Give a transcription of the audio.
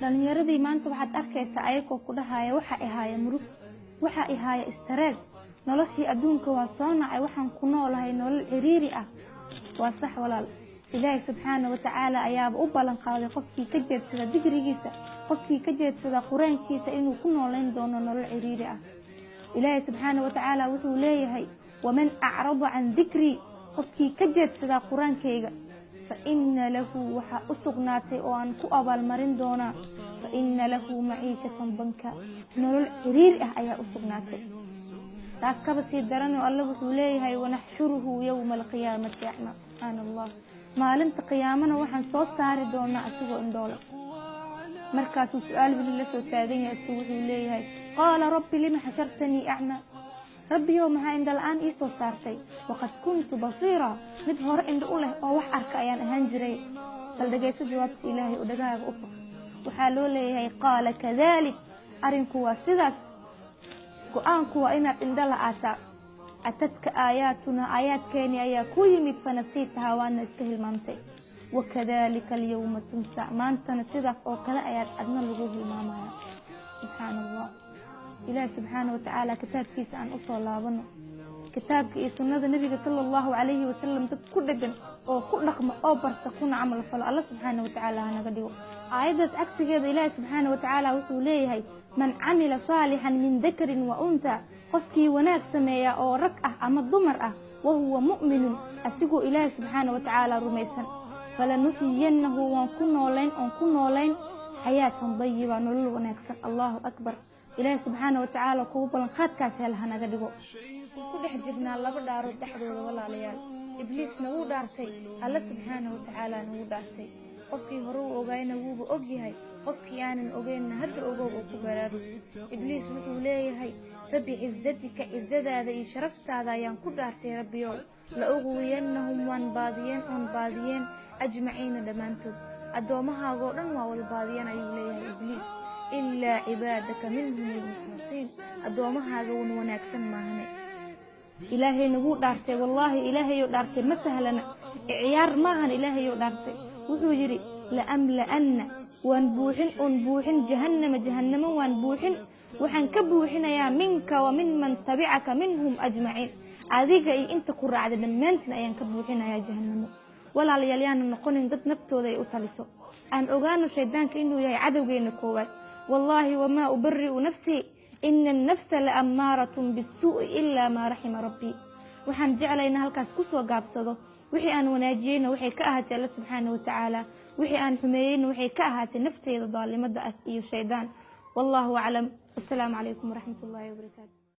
Dhalinyaradii maanta waxaad arkaysaa ayagoo ku dhahaya waxa ihaaya murug, waxa ihaaya stress, noloshii adduunka waa soo nacay, waxaan ku noolahay nolol ciriiri ah. Waa sax walaal, Ilaahay subxaana wa tacaala ayaaba u ballan qaaday qofkii ka jeedsada dikrigiisa, qofkii ka jeedsada qur-aankiisa inuu ku noolayn doono nolol ciriiri ah. Ilaahay subxaana wa tacaala wuxuu leeyahay waman acrada can dikrii, qofkii ka jeedsada qur-aankayga, fa ina lahu, waxaa u sugnaatay oo aan ku abaalmarin doonaa, fa ina lahu maciishatan danka, nolol ciriiri ah ayaa u sugnaatay. Taas kaba sii daranoo Alle wuxuu leeyahay wanaxshuruhu yowma alqiyaamati acmaa. Subxaana Allah, maalinta qiyaamana waxaan soo saari doonaa asigoo indhoole. Markaasuu su-aal weli la soo taagan yahay, asigu wuxuu leeyahay qaala rabbi lima xashartanii acmaa, rabbiyow maxaa indho la-aan ii soo saartay, waqad kuntu basiira, mid hore indho u leh oo wax arka ayaan ahaan jiray. Bal dhegayso jawaabta Ilaahay oo dhagahaaga u fur. Waxaa loo leeyahay qaala kadalik, arrinku waa sidaas, go-aanku waa inaad indho la-aataa. Atadka aayaatuna, aayaadkeeni ayaa ku yimid, fanasiitahaa, waana iska hilmaamtay. Wakadalika alyawma tunsa, maantana sidaas oo kale ayaad adna lagu hilmaamaya. Subxaana Allah, Ilaahi subxaana wa tacaala kitaabkiisa aan usoo laabano, kitaabka iyo sunnada nabiga sala allahu calayhi wasalam dad ku dhegan oo ku dhaqma oo barta kuna camal falo Alla subxaana wa tacaala hanaga dhigo. Aayaddaas cagsigeeda Ilaahi subxaana wa tacaala wuxuu leeyahay man camila saalixan min dakarin wa unthaa, qofkii wanaag sameeya oo rag ah ama dumar ah, wahuwa mu'minun, asigoo Ilaahi subxaana wa tacaala rumaysan, falanuxyiyannahu, waan ku noolayn oon ku noolayn xayaatan dayiba, nolol wanaagsan. Allahu akbar, Ilaahi subxaana wa tacaala kugu ballanqaadkaas hel hanaga dhigo. Ku dhex jirnaa laba dhaarood dhexdooda walaalayaal. Ibliisna wuu dhaartay, Alla subxaana wa tacaalana wuu dhaartay. Qofkii hore u ogaayna wuuba og yahay, qofkii aanan ogeynna hadda ogow oo ku baraarug. Ibliis wuxuu leeyahay rabbi cizatika, cizadaada iyo sharaftaada ayaan ku dhaartay rabbiyow, la uqwiyannahum, waan baadiyeen oon baadiyeen, ajmaciina, dhammaantood, addoomahaagoo dhan waa wada baadiyeen ayuu leeyahay Ibliis, ilaa cibaadaka minhum almukhlasiin, addoommahaaga wan wanaagsan maahane. Ilaahayna wuu dhaartay, wallaahi Ilaahayou dhaartay ma sahlana, ciyaar maahan. Ilaahayou dhaartay, wuxuu yidhi laamla'anna, waan buuxin oon buuxin, jahannama, jahannamo waan buuxin, waxaan ka buuxinayaa minka wa min man tabicaka minhum ajmaciin, adiga iyo inta ku raacda dhammaantiin ayaan ka buuxinayaa jahannamo. Walaalayaal, yaana noqonin dad naftooda ay u taliso. Aan ogaano shaydaanka inuu yahay cadowgeena koowaad. Wallaahi wamaa ubari'u nafsii ina annafsa la ammaaratun bisuu'i ilaa maa raxima rabbii. Waxaan jeclayna halkaas kusoo gaabsado. Wixii aan wanaajiyeyna waxay ka ahaatay Alla subxaana wa tacaala, wixii aan xumeeyeyna waxay ka ahaatay nafteyda daalimada ah iyo shaydaan. Wallahu aclam, wasalaamu calaykum waraxmat ullaahi wabarakaatu.